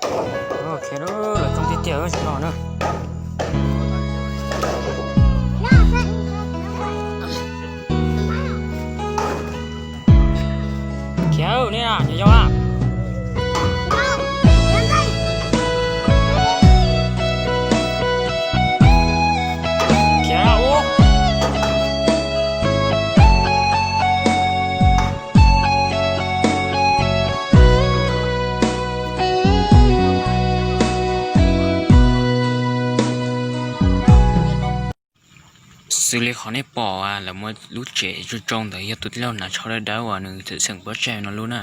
Ok, lawv coob tiag tiag no na. Khiav nej na, nyob zoo a. Khiav ua. Xws li qhov nej pom lawv muaj lub tsev tsoo tsoo ntawd yog tus tij laug hnav tsho dawb dawb uas nws txawm xeem pob tsaig no lub na.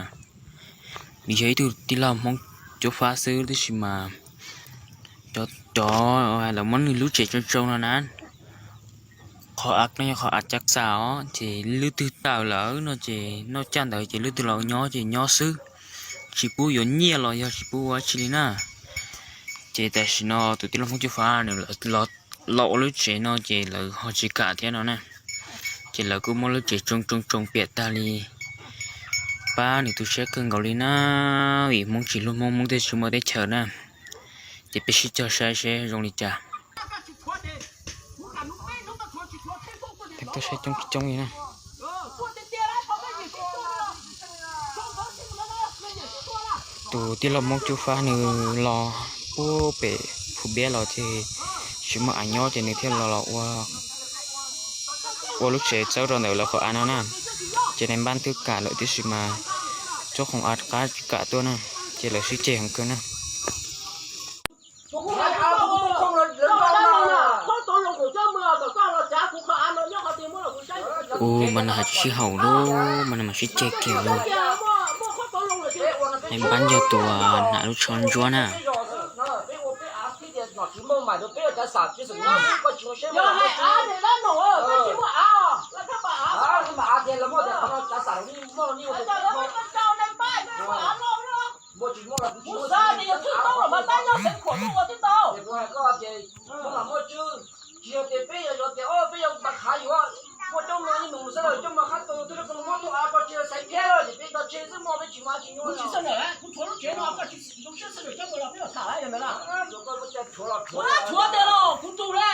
Nws yog ib tug tij laug Hmoob Cuab Fab xwb tab sis mas cov, cov lawv muab nws lub tsev tsoo tsoo no na, qhov av no yog qhov av cav xam os, ces leej twg tawm lawm no ces noj caj ntawd ces leej twg los nyob ces nyob xwb, tsis pub yuav nyiaj los yog tsis pub ua dab tsi li na. Ces tam sim no tus tij laug Hmoob Cuab Fab nws los ua lub tsev no ces lawv ho tsis kam thiab no na. Ces lawv kuj muab lub tsev tsoo tsoo tsoo piam tag li, pab nws tu siab kawg nkaus li na, vim Hmoob tsis hlub Hmoob, Hmoob thiaj tsis muaj teb chaws na. Ces peb sib cog saib seb zoo li cas. Tuaj saib coob coob li na. Tus tij laug Hmoob Cuab Fab nws los puag pem Phu Npiab los ces tsis muaj av nyob ces nws thiaj los los ua, ua lub tsev txawb rau ntawm lawv qhov av no na. Ces nais npab twb kam lawm tab sis mas tsob qhov av qab tsis kam tuaj na, ces lawv sib ceg heev kawg na. Ua mas nws hais tsis sib haum li, mas nws mam sib ceg kiag li. Nais npab yog tus hnav lub tsho ntsuab na. Tsis yog tias peb yog tias peb yog npaj khav yuav muaj coob no ib nus xwb lawm, coob no qab tus twb muab tus av tso tseg xaiv thiab lawm ces peb tso tseg xwb mog, peb tsis muaj dab tsi nyuaj. Tshuav tiag los kuv tus ne,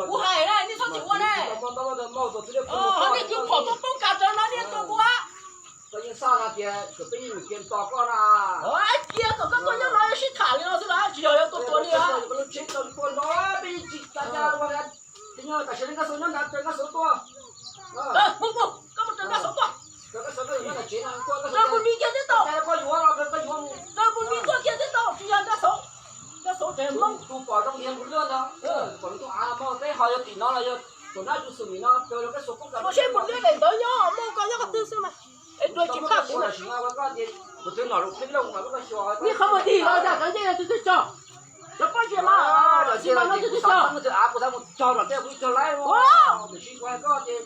kuv hais ne, nej txhob tsis ua ne. Ho nej twb pom tuaj poob kas rawv no nej tua kuv a. Koj yeej xav hais tias kom peb yeej mus cia nto koj na. Cia kom koj tuaj nyob no sib tham li no xwb las, tsis yog yuav tua tua li. Mus mus, koj mus raws Nkaj Xauv tuaj. Raws Pu Npis kiag thiab tau. Raws Pu Npis tuaj kiag thiab tau, tsis yog Nkaj Xauv. Nkaj Xauv tseem Hmoob. Tus pom zoo yog Pu Luaj ntag. Pom tus av no peb ho yog tim no los yog tus nab tus xum nim no, ua seb Pu Luaj daim ntawd nyob, muaj koj nyob qhov twg xwb mas. Es dua tsis phaj kuv na. Nej qhov muag tig los yog cov ncej no tus twg tso? Cov pob zeb mas, tig los no tus twg tso?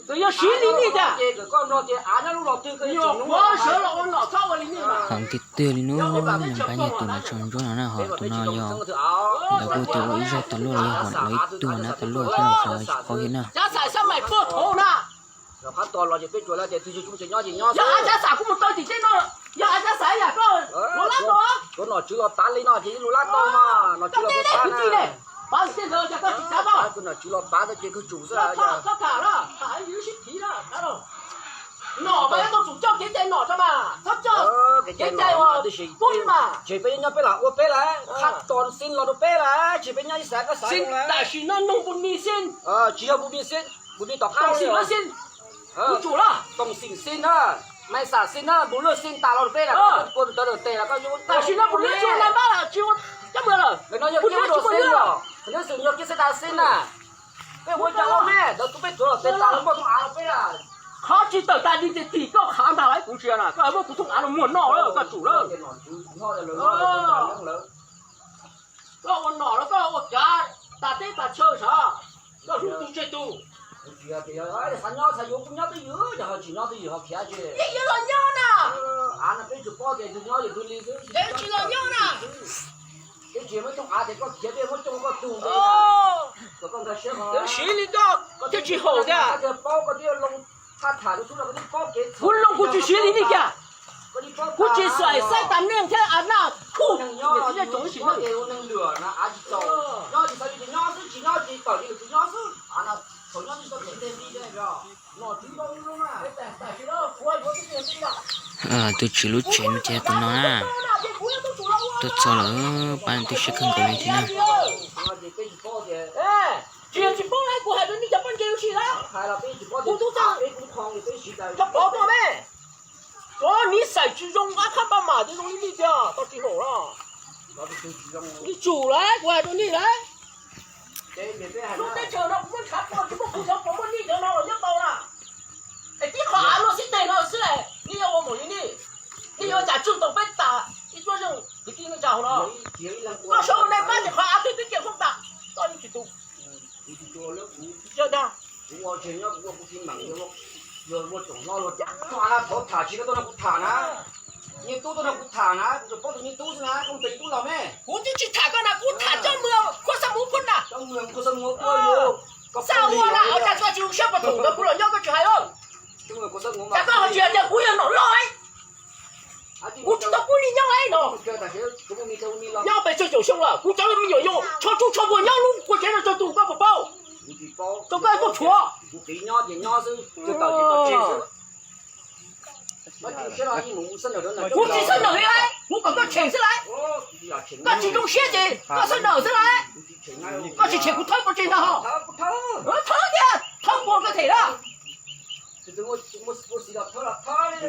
Tus yog siv li nej tiag. Nyuam qhuav sawv los ua nom txhob ua li nej mas. Heev tiag tiag li no, nais npab yog tus hnav tsho ntsuab no na, ho tus no yog lawv kuj tias ua ib zaug tas luaj los yog hom lawv ib tug nab tas luaj thiab los xyov tsis paub thiab na. Cov xaiv xab maim puag thaum na. Qhab tos los ces peb tsuas lawm tias twg tsis tshua nyob ces nyob xwb. Yog av cav xam kuv mus tau tim tej no, yog av cav xam yam koj lub lab tau. Nom tswv los pav li no ces lub lab tau mas nom tswv los pav na. Pav tej ntawd cas koj tsis cav tau. Nom tswv los pav tau ces kawg tsum xwb. Txhob tham, txhob tham, tham yus sib thiv na. Nom mas yuav tau tsum coj kev cai nom tso mas, txhob coj kev cai uas pub mas. Ces peb nyob peb los ua peb lawm, qhab tos xib los rau peb lawm, ces peb nyob ib xav koj xav. Tam sim no nug Pu Npis xib. Tsis yog Pu Npis xib, Pu Npis tom qab xib los xib. Kuv tsum los Toom Xim xib na, Maiv Xam xib na, Pu Luaj xib tas los rau peb lawm, kua ntawd lawm tes los koj yuav. Tam sim no Pu Luaj tsis ua nais npab lawm, tsis ua cab mws lawm. Ntawm no yog Pu Luaj tsis ua nais npab lawm, Pu Luaj xwm yog kiag xib tas xib na. Peb ua cas ua me ntawd tus peb tuav los tes tas los muaj thooj av los peb. Qhov tsis tawm tas li ces tim koj qhav ntag lauj, kuv tsis na, koj muab kuv thooj av los muag noj lawm, koj tsum lawm. Koj ua nom los koj ua kav tas teb tas chaw sav, koj hlub tus tseg tus. Xav nyob xav yuav kuj nyob twj ywm, yog tsis nyob twj ywm ho khiav tsis. Yeej yuav los nyob na. Av no peb tsis paub tias tus nyob yog tus li xwb. Tsis los nyob na. Peb tsis muab coob av tias koj khiav peb muab coob koj tug ntej. Kom koj nkag siab. Twb siv li koj thiaj tsis haum tiag. Paub koj twb loo thaj tham rau xub los koj twb paub kev. Kuv loo kuv tsis siv li nej kiag. Kuv tsis xaim xaib tas neej thiab av naj. Kuj niam txiv zej tsoom ib sim neej. Nyob tsis tau li ces nyob xwb, tsis nyob ces tawm li lwm tus nyob xwb. Tus tswv lub tsev no ces tus no na, tuaj txog lawm, pab nws tu siab kawg nkaus li thiab na. Tsis yog tsis paub na, kuv hais rau nej cov poj ntse ua si na, kuv tub txawj cov pov tuaj me, cov niv xais tsis zoo, ab khab paj mam ces zoo li nej tiag, tau tsis haum na. Ib tsum lawm, kuv hais rau nej lawm, lub teb chaws no kuv muab ntshav puag tsis muaj kuv cov puas muaj nej cov no los nyob tau na. Es tib qho av luaj xib teg no xwb es nej yuav ua npaum li nej, nej yuav cas tswj tau peb tas ib tsuab zeej kwv tij neej tsa hauv no. Koj sawv ua neeg pab ces qhov av twb twb cia koob tas, koj yeej tsis tu. Yog dag, thov tham tsis koj tuaj no kuv tham na, niag tub tuaj no kuv tham na, kuv tsuas paub tus niag tub xwb na, koj mus pem tub los me. Kuv twb tsis tham koj na, kuv tham coj mus khuab xab muv khuab na. Xav ua na, ua cas koj tsis zoo siab pov thum ntawd kuv los nyob koj tsis hais os. Cas koj ho tsis hais tias kuv yog nom loj es kuv tsis tau pub li nyob es no. Nyob pes tsawg caum xyoo lawm, kuv cov me nyuam yau tsho tsuj tsho npuag nyob lub kua tsev no tsawg tus koj puas paub? Rau koj tuaj tshuav. Kuv tsis xwb nawm li, kuv kom koj tshem xwb lauj. Koj tsis zoo siab ces koj xwb nawm xwb lauj. Koj tsis tshem kuv thawb pov tseg ntag ho. Thawb tiag, thawb puag koj them na.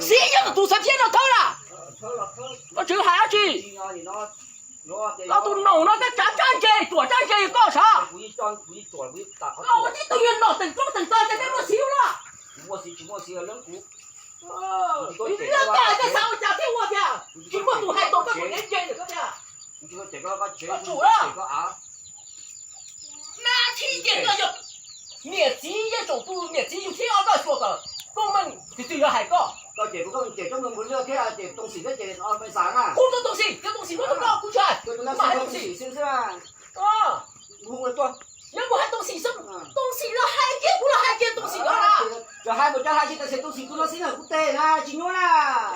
Xiv yog tus xav thiab no thawb na. Koj tseem hais dab tsi? Koj tus noom no koj tsav tsab ntse, ruam tsab ntse koj sav. Koj ua tib tug yog nom teem roob teem tog ces peb muaj xiv ua luaj. Lawv koj koj xav ua cas thiaj ua tiag, tsis muaj tus hais tau koj tus dev ntse ntawm koj tiag. Koj tsum na. Nab thib ces koj yog niam txiv yeej tsoom tus niam txiv yug thib ob koj xyuas kom koob meej tus twg yuav hais koj. Kuv tau Tooj Xim, cov Tooj Xim muab rau koj kuv tsis hais, kuv mam hais Tooj Xim. Yog kuv hais Tooj Xim xwb, Tooj Xim los hais kiag, kuv los hais kiag Tooj Xim no na.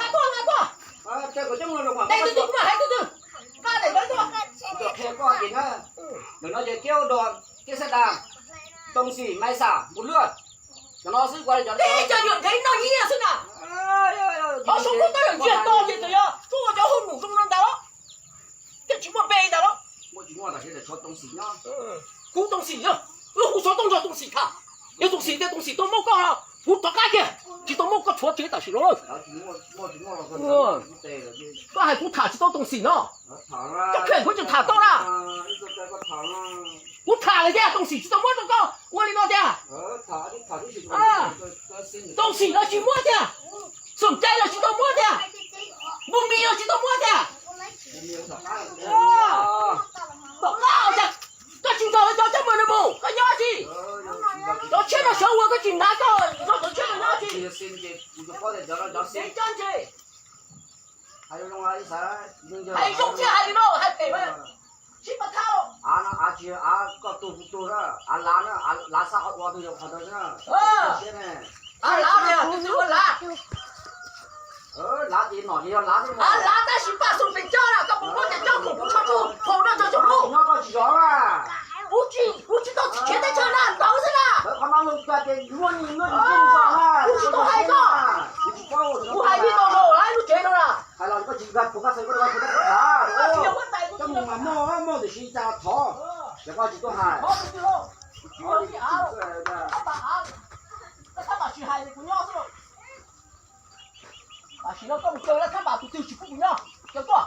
Hais tuaj, hais tuaj. Tes tus twg kuv mam hais tus twg. Qhia koj ces na, ntawm no ces Kiab Ua Dog, Kiab Xab Das, Tooj Xim, Maiv Xam, Npus Luaj, cov no xwb. Tej cov nyuam nqev noj nyiaj xwb na. Qhov saum koj tab yog ntsiag to ces txawm yog tsuas ua cov hauj lwm zoo no ntag los, tej tsis muaj npe ntag los. Kuv Tooj Xim yog, wb hu xov tooj nrog Tooj Xim tham. Yog Tooj Xim tias Tooj Xim tau muab koj, kuv rov qab kiag tsis tau muab koj tshuav tsev tam sim no lawm. Koj hais kuv tham tsis tau Tooj Xim no, koj kheej kuv tseem tham tau na. Kuv tham lawm tiag, Tooj Xim tsis tau muab rau koj ua li no tiag. Tooj Xim no tsis muab tiag, Xoom Cai los tsis tau muab tiag, Npus Mis los tsis tau muab tiag. Tom qab os, koj tsis nrog lawv cov coj mus nws mus, koj nyob tsi? Cov tshiab no sawv ua koj tsis hnav, koj nrog cov tshiab no nyob tsi? Dev cab ntse. Hais zoo thiab hais li no hais pem mas sib pab thab. Av no av tsis yog av koj tuag kuv tuag na, av lav na, av lav xab qhov ua twg yog qhov ntawd xwb na. Av lav tiag, tus twg ua lav? Lav ces nom ces yog lav xwb. Av lav tab sis paj xu pes coj na, koj puas muab cov coj khoom kuv tso tsuj phaum no tso saum lub. Nyob koj tsis zov na. Kuv tsis, kuv tsis tau txhim khiav teb chaws na, ntawd xwb na. Qhov no luag ua ces muaj, kuv tsis tau hais koj. Kuv hais li no rau lawv lub tsev no na. Hais los koj tsis, koj tsis tham, koj mus mas muaj, muaj tiam sis cas thov, ces koj tsis tuaj hais. Koj tsis hais, kuv nyob xwb. Tam sim no koj mus caw lawv thab npas tus twg tsis pub kuv nyob, caw tuaj.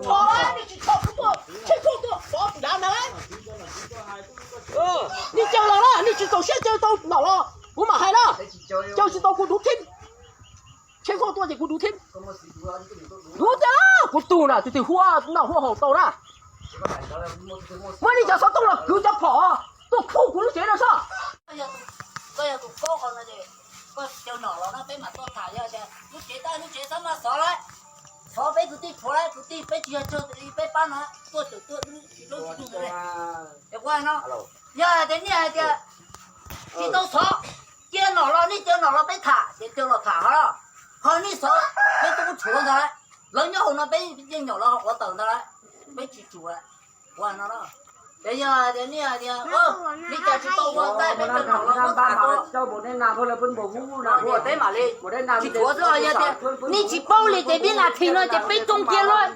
Thov nej tsis txhob kuv tuaj, tsheb khuaj tuaj pov kuv dav ntag. Nej caw los na, nej tsis txaus siab caw tau nom los kuv mam hais na. Caw tsis tau kuv duv thib. Tsheb khuaj tuaj ces kuv duv thib. Duv tiag, kuv tug na, tus twg huaj noj huaj haus tau na. Muab nej cov xov tooj los kwv cov phom tuaj khuj kuv lub tsev no soj. Koj yog tus kaub qhov no ces koj caw nom los no peb mam tuaj tham. Yog tias lub tsev tab lub tsev xab maj xov lawm, xov peb kwv tij tshuav lawm, kwv tij peb tsis yog tsawg li peb pab no tuaj tawm tuaj lub tsis lub tsis tug ntawd. Es kuv hais no, yog hais tias nej hais tias tsis tau xov, cia nom los, nej cia nom los peb tham. Coj los tham ho, ho nej xov peb tub tshuav ntag, lawv nyob hauv no peb yeej nyom lawv ho quav tawm ntag, peb tsis tsum. Ua no, ces yog tias nej tias li cas tsis tau ua ntej peb coj nyom lawv tham, coj mus dej nas pab lawv peb npaum hub na, teb mam li tsis tshuav xwb. Yog tias nej tsis paub li ces vib nas this no ces peb tsoo kiag luaj.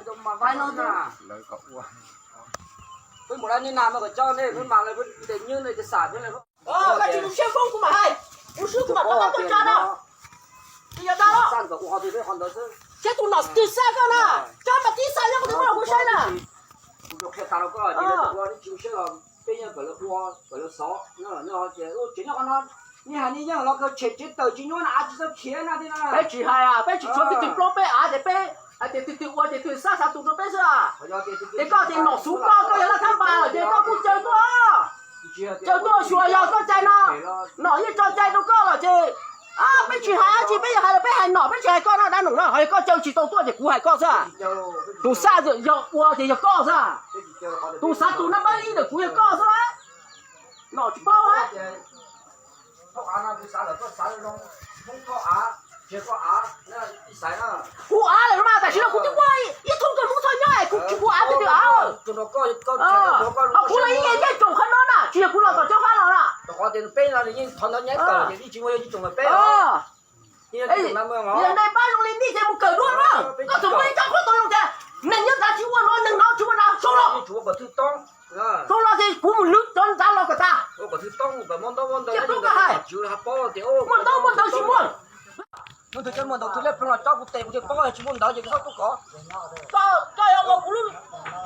Peb mus dab nej nas mas kom coj nej peb mas lawv peb ntes nywb nej ces xam peb. Koj tsis mus siab foob kuv mam hais, kuv swb kuv mam rov qab tuaj tsa no. Tsis yog dag los, siab tus nom twg xa koj na, tsa mas tib xa nyob kuv tus koj los kuv saib na. Kuv qhia tas rau koj, tsis mus siab los peb yeej kom lawv ua kom lawv xov no, ces tsev nyob qhov no, nej hais nej yeej los kawg tshem tsev tawm tsis nyuaj na, av tsis txawj khiav na thiab na. Peb tsis hais, peb tsis tshuav twg twg plaub peb av ces peb hais tias twg twg ua ces twg xa xa tus rau peb xwb. Ces koj ces nom xub koj, koj yog laj thab npas lawm ces koj kuj caw tuaj, caw tuaj xyuas yog koj cai no, nom yeej tso cai rau koj lawm ces peb tsis hais dab tsi, peb yog hais los peb hais nom, peb tsis hais koj no dab nom no, ho yog koj caw tsis tau tuaj ces kuv hais koj xwb. Tus xa yog ua ces yog koj xwb, tus xav tus nab npab ib ntawm kuv yog koj xwb. Nom tsis paub. Kuv av lawm mas tam sim no kuv twb muaj ib thooj kawg Hmoob Thoj nyob es kuv tsis kuv av twg twg av. Ho kuv los ib yam yeej tsoom qhov no na, tsis yog kuv los tom cov fab los na. Yog nej pab zoo li nej ces mus kawm dua na. Koj txawm muaj ib tsob qhuab tau zoo tias neeg nyob nrad tsis ua no, neeg no tsis ua na, sau los. Sau los ces kuv mus lwv cov nrad los kom tas. Ces plob koj hais, muaj ntaub muaj ntawv tsis muaj. Tus twg muaj ntawv twg lej ploog los tsob kuv tes kuv thiaj paub, tsis muaj ntawv ces koj txhob tuaj kov. Koj yog ua kuv lub,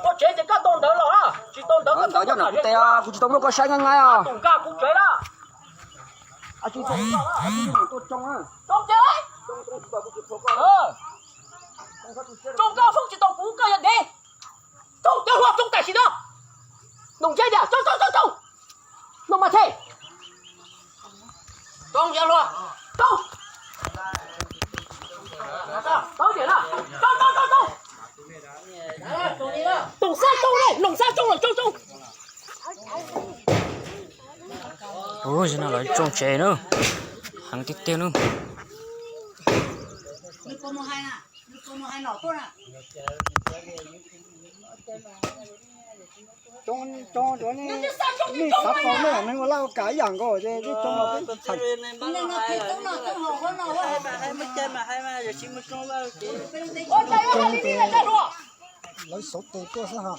ua tsev ces koj tau ntawv los, tsis tau ntawv koj ntawv nyob nram kuv tes, kuv tsis tau muab koj saib nqaij nqaij os. Tus nkag kuv tsev na. Tsoo ces, tsoo koj foob tsis tau kuv, koj yog dev. Tsoo cov hluas tsoo tam sim no. Noom ntshe tias tsoo tsoo tsoo tsoo. Noom mas the. Tsoo cov hluas, tsoo. Tsoo tiam na, tsoo tsoo tsoo tsoo. Noom xab tsoo na, noom xab tsoo los tsoo tsoo. Ub, zaum no lawv tsoo tsev na, heev tiag tiag na. Nej xav tau nej neeg ua laj ua kam ib yam nkaus ces nej tsoo los peb tham. Lawv xauv tes tuaj xwb ha.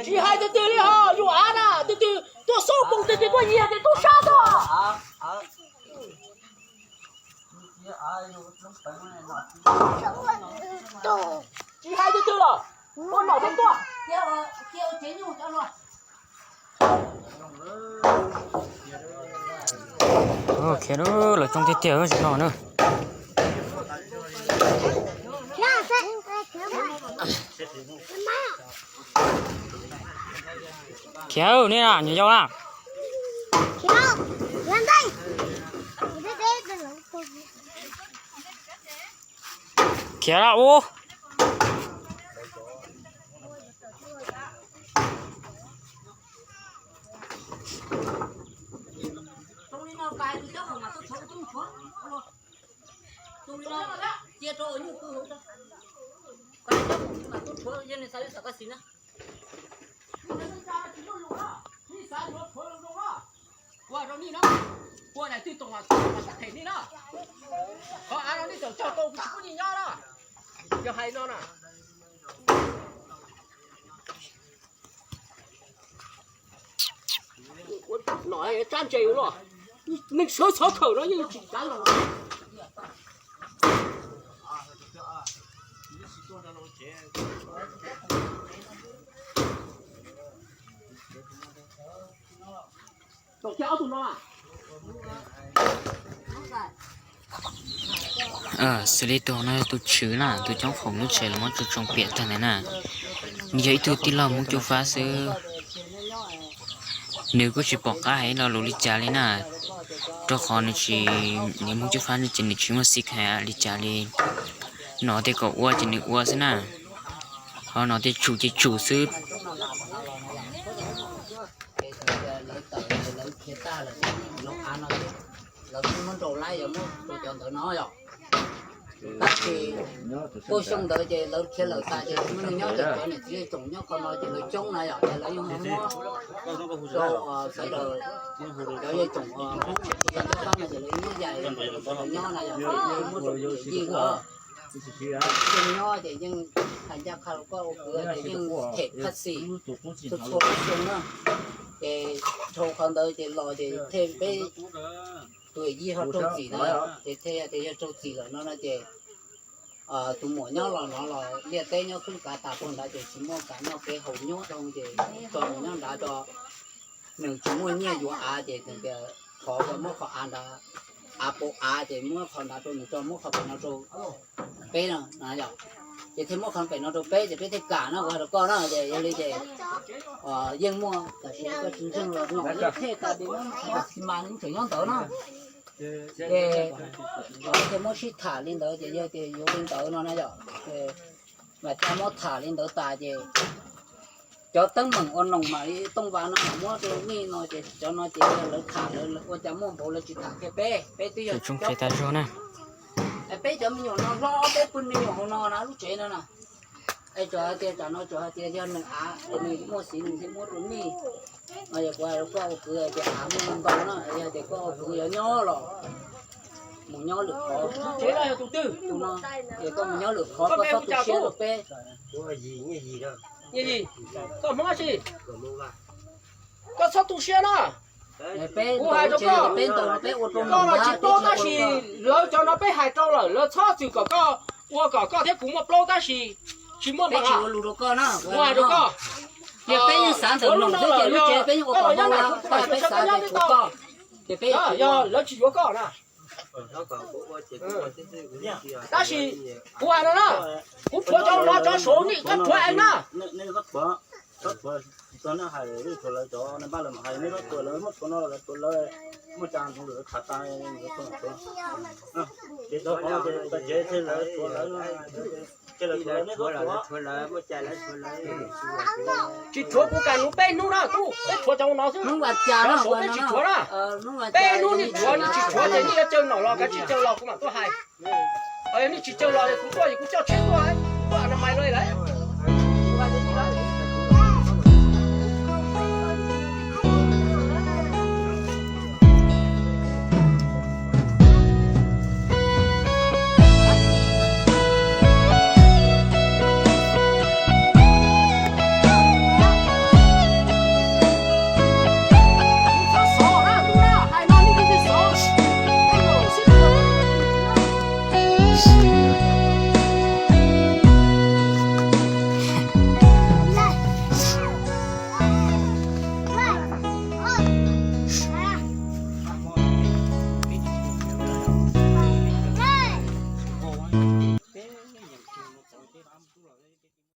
Tsis hais tiag tiag li ho, yus av na, twg twg tuaj xub poos, twg twg tuaj nyiag, twg tuaj sab tuaj. Tsis hais twg twg los, ua nom tuaj tuaj. Khiav no, lawv tsoo tiag tiag no na. Khiav nej na, nyiam yau na. Khiav ub. Ua rau nej no, ua daim twg toom mas them nej no. Qhov av no nej txawm cog tau kuv tsis pub nej nyob no. Yog hais no na. Nom tsab ntse ua luaj, neeg sawv txhov khawm no yeej tsis kav los. Xws li tus no yog tus tswv na, tus coob foom lub tsev los muab tsoo tsoo piam tag ntawd na. Nws yog ib tug tij laug Hmoob Cub Fab xwb. Nws kuj tsis pom qab hais ib lo lus li cas li na, rau qhov nws tsis, nws Hmoob Cub Fab ces nws tsis muaj xib khais li cas li. Nom tias kom ua ces nws ua xwb na, ho nom tias tsum ces tsum xwb. Ces thaum lawv tawm ces lawv khiav tag lawm, lawv av no lawv kuj muab nrau laib yuav muab rau cov ntawd no yom. Tab sis tuaj xyoo ntawd ces lawv khiav lawm tas ces tsis muaj neeg nyob ces cov niam txiv yawg tsoom nyob qhov no ces lawv coob na yom, ces lawv yeej muab rau sawv daws cov yawg tsoom Hmoob cov fab no ces lawv muab yais rau lawv nyob na yom, muab rau yij os. Yeej nyob ces yeej hais ncaj qha rau koj ua kwv tias yeej them phaj xis txhua txhua xyoo na. Ces dhau qhov ntawd ces los ces thiaj peb tus yij ho raug txim na, ces thiaj tias yog raug txim lawm no no ces tus muam nyob los no los liaj teb nyob khwb kav tas puag nrad ces tsis muaj kev noj kev haus nyuab dhau ces tso mus nyob nrad tso. Nws tsis muaj nyiaj yuav av ces nws tias thov muab qhov av nrad, av pau av ces muab qhov nrad rau nws tso, muab qhov pem no rau peb no na yom. Ces thiaj muab qhov pem no rau peb ces peb thiaj kam no, kuv hais rau koj na, ces yog li ces yeej muaj tam sim no koj tsis ntseeg los no thiaj tas tias muab xis mas tseem nyob ntawd na. Ces thiaj muab sib tham li ntawd ces yog tias yuav li ntawd no na yom. Mas cov muab tham li ntawd tas ces cov teeb meem ua noog mas li tooj vas no mas muab rau nej no ces cov no ces yog lawv tham lawv ua cas muaj npaum lawv tsis tham kiag peb, peb twb yog tsoom tsev tas zog na. Peb cov me nyuam no hlob peb pw me nyuam hauv no na lub tsev no na. Es tsuas hais tias tsam no tsuas hais tias yog nws av nws muaj xiv nws thiaj muab rau nej. No yog kuv hais rau koj ua kwv hais tias av muaj ntau na, yog tias koj ua kwv yuav nyob los mus nyob lwm qhov. Tsev no yog tus twg? Tus no, ces koj mus nyob lwm qhov, koj txhob tu siab rau peb. Yij, koj Hmoob dab tsi? Koj txhob tu siab na. Kuv hais rau koj, koj los tsis paub tab sis lawv cov no peb hais rau lawm, lawv txhob txwm kom koj ua kom koj thiab kuv muaj plaub tab sis tsis muaj npam. Kuv hais rau koj, peb yeej xav ntawm no lawm, koj los nyob ntawm kuv pais tsis tshua koj nyob teb tog. Yog lawv tsis yuav koj na. Tab sis kuv hais no na, kuv rhuav cov no cov saud nej koj rhuav es na. Tsis rhuav kuv kam nws peb hnub na tub, peb rhuav cov no xwb. Cov saud peb tsis rhuav na. Peb hnub nej rhuav, nej tsis rhuav ces nej yuav caw nom los kav tsij caw los kuv mam tuaj hais. Yog nej tsis caw los kuv tuaj es kuv coj tsheb tuaj.